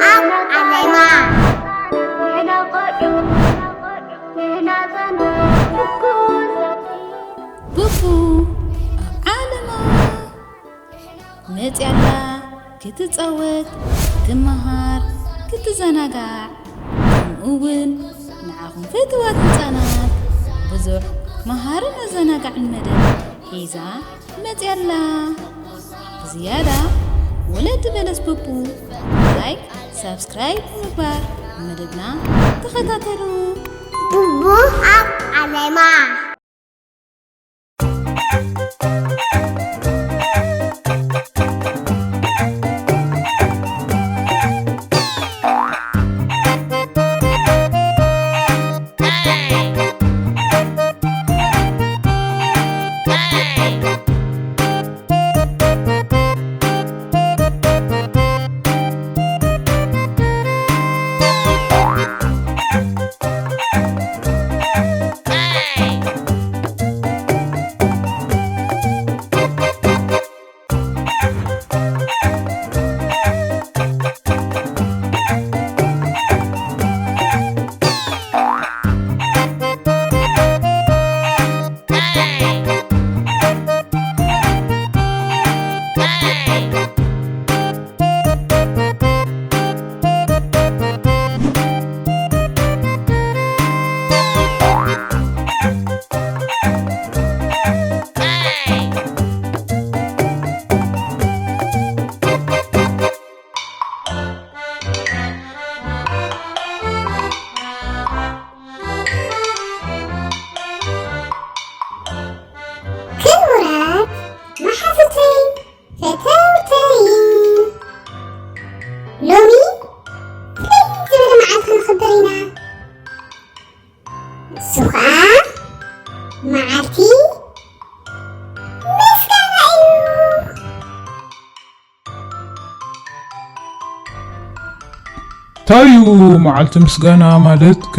ኣብ ዓለማ። ቡቡ ኣብ ዓለማ መፅያላ ክትፃወት፣ ክትመሃር፣ ክትዘናጋዕ፣ ከምኡ እውን ንዓኹም ፍትዋት ህፃናት ብዙሕ መሃርን ኣዘናጋዕን መደብ ሒዛ መፅያላ። ብዝያዳ ወለዲ በለስ ቡቡ ላይክ፣ ሳብስክራይብ ብምግባር መደብና ተኸታተሉ። ቡቡ ኣብ ዓለማ። ክቡራት መሓዙተይ ፈተውተይ፣ ሎሚ ፍልይ ዝበለ መዓልቲ ነኽብር ኢና። እሱ ኸዓ መዓልቲ ምስጋና እዩ። እንታይ እዩ መዓልቲ ምስጋና ማለትከ?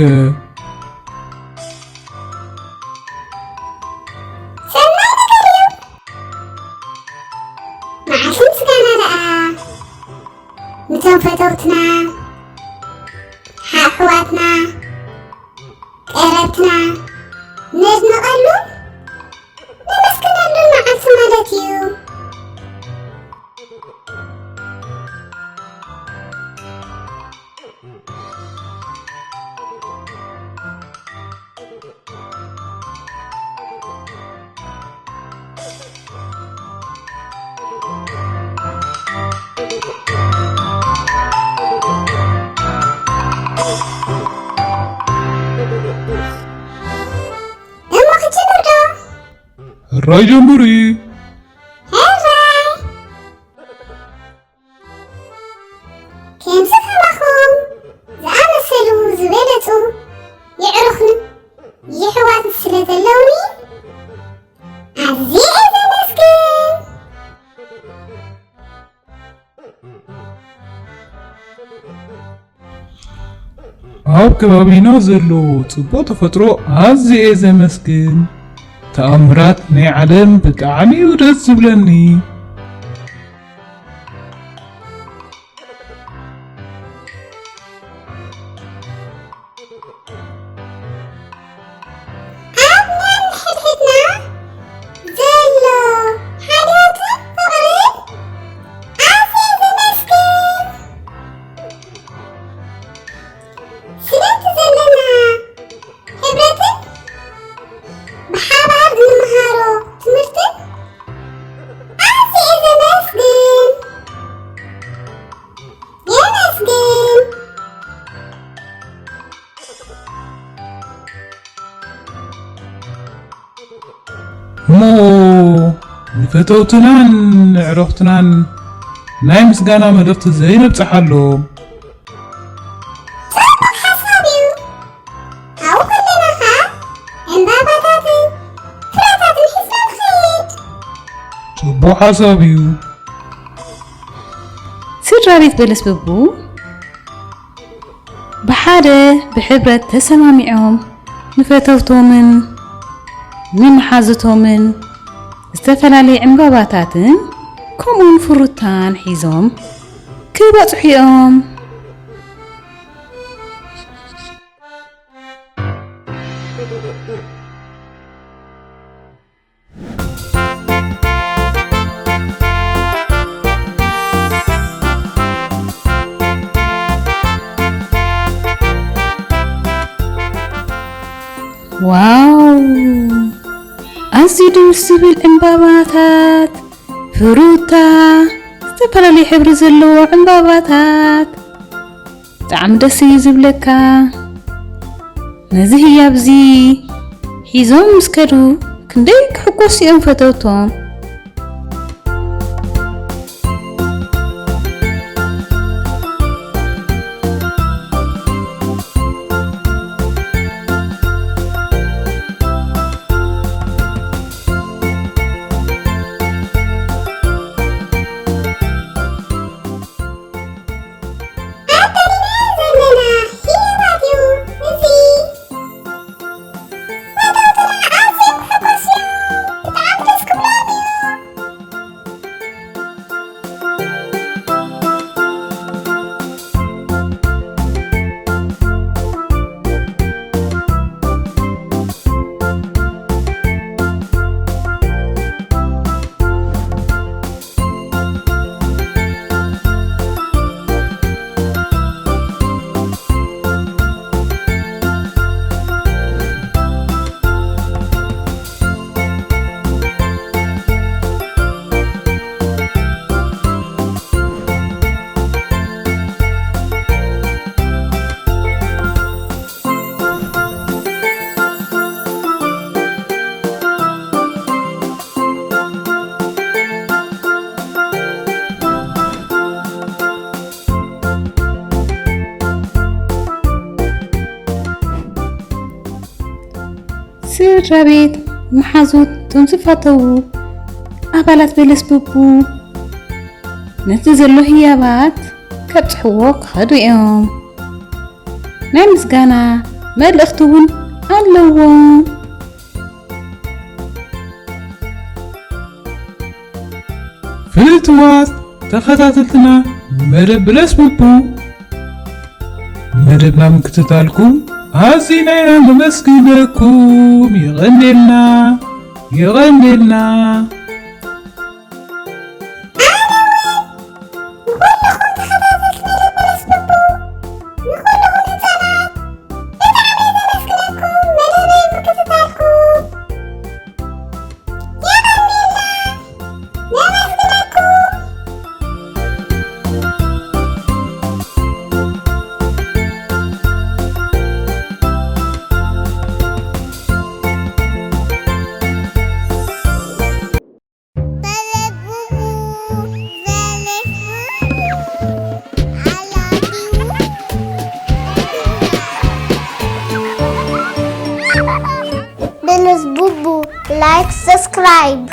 ሰናይ ነገር እዩ። መዓልቲ ምስጋና ደኣ ንቶም ፈተውትና፣ ኣሕዋትና፣ ቀረብትና ነድንቐሉን ነመስግነሉን መዓልቲ ማለት እዩ። እሞ ክጅምር ዶ? ሕራይ ጀምሪ። ሕራይ። ከምዚ ከማኹም ዝኣመሰሉ ዝበለጹ የዕሩኽን የሕዋትን ስለ ዘለውኒ ኣዝየ እየ ዘመስግን። ኣብ ከባቢና ዘሎ ጽቡቕ ተፈጥሮ ኣዝየ እየ ዘመስግን። ተኣምራት ናይ ዓለም ብጣዕሚ እዩ ደስ ዝብለኒ። ኣብ ነንሕድሕድና ዘሎ ሓልዮትን ፍቕርን ኣዝየ ዘመስግን። ስለቲ ዘለና ሕብረትን ብሓባር እንመሃሮ ትምህርትን ኣዝየ ዘመስግን። የመስግን። እሞ ንፈተውትናን ንዕረኽትናን ናይ ምስጋና መልእኽቲ ዘይነብጽሓሎም? ጽቡቕ ሓሳብ እዩ። ካብኡ ከለና ኸኣ ዕምባባታትን ፍረታትን ሒዝና ንኸይድ። ጽቡቕ ሓሳብ እዩ። ስድራ ቤት በለስ ብቡ ብሓደ ብሕብረት ተሰማሚዖም ንፈተውቶምን ንመሓዙቶምን ዝተፈላለየ ዕምባባታትን ከምኡውን ፍሩታን ሒዞም ክበጽሑ እዮም። ዋው! ኣዝዩ ደስ ዝብል ዕምባባታት፣ ፍሩታ፣ ዝተፈላለየ ሕብሪ ዘለዎ ዕምባባታት። ብጣዕሚ ደስ እዩ ዝብለካ። ነዚ ህያብ እዚ ሒዞም ምስ ከዱ ክንደይ ክሕጎሱ እዮም ፈተውቶም። ኣዳሊና ዘለና ህያባት እዩ እዚ። ፈተውትና ኣዝዮም ክሕጎሱ እዮም። ብጣዕሚ ደስ ክብሎም እዩ። ስድራ ቤት፣ መሓዙት፣ እቶም ዝፋተዉ ኣባላት በለስ ቡቡ ነቲ ዘሎ ህያባት ከብጽሕዎ ክኸዱ እዮም። ናይ ምስጋና መልእኽቲ እውን ኣለዎም። ፍትዋት ተኸታተልትና መደብ በለስ ቡቡ፣ መደብና ምክትታልኩም ኣዚና ኢና ነመስግነኩም። የቐንየልና፣ የቐንየልና። ንኹልኹም ተኸታተልቲ መደብ በለስ ቡቡ፣ ንኹልኹም ህጻናት ብጣዕሚ የመስግነኩም። መደበይ ምክትታልኩም የቐንየልና። ነመስግነኩም። በለስ ቡቡ፣ like፣ subscribe።